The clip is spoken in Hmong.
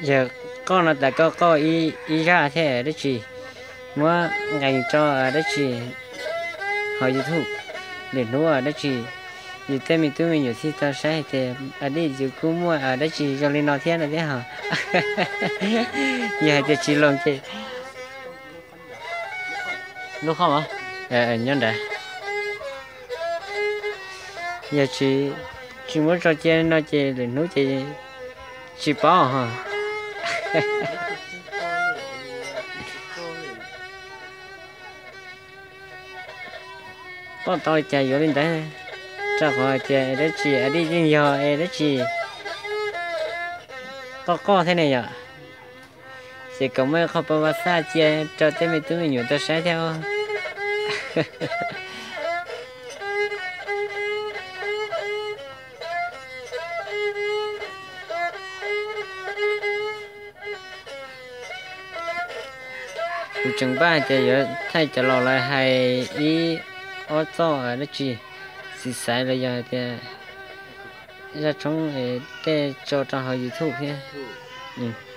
Yog qoj no tas koj qoj ib zaj thiab dab tsi, muab nqees rau dab tsi hauv YouTube, lwm hnub dab tsi yus tej me tub me nyuam thiaj tau saib hais tias a dij yus kuj muaj dab tsi zoo li no thiab no thiab hos. Yog hais tias tsis loos ces lub qhov nyob nrad, yog tsis, tsis muab tso cia no ces lwm hnub ces tsis paub hos. Qoj tau li cas yuav li ntawd, rau qhov hais tias dab tsi a dij yeej yog es dab tsi qoj qoj thiab ne yom. Ces kom muaj qhov pa vas xaj cia rau tej me tub me nyuam tau saib thiab. Kuv tseem npaj hais tias yuav thaij cov laus lawv hais ib ob txoj dab tsi, xis xaiv los yog hais tias zaj tshoob tej tso rau hauv YouTube thiab.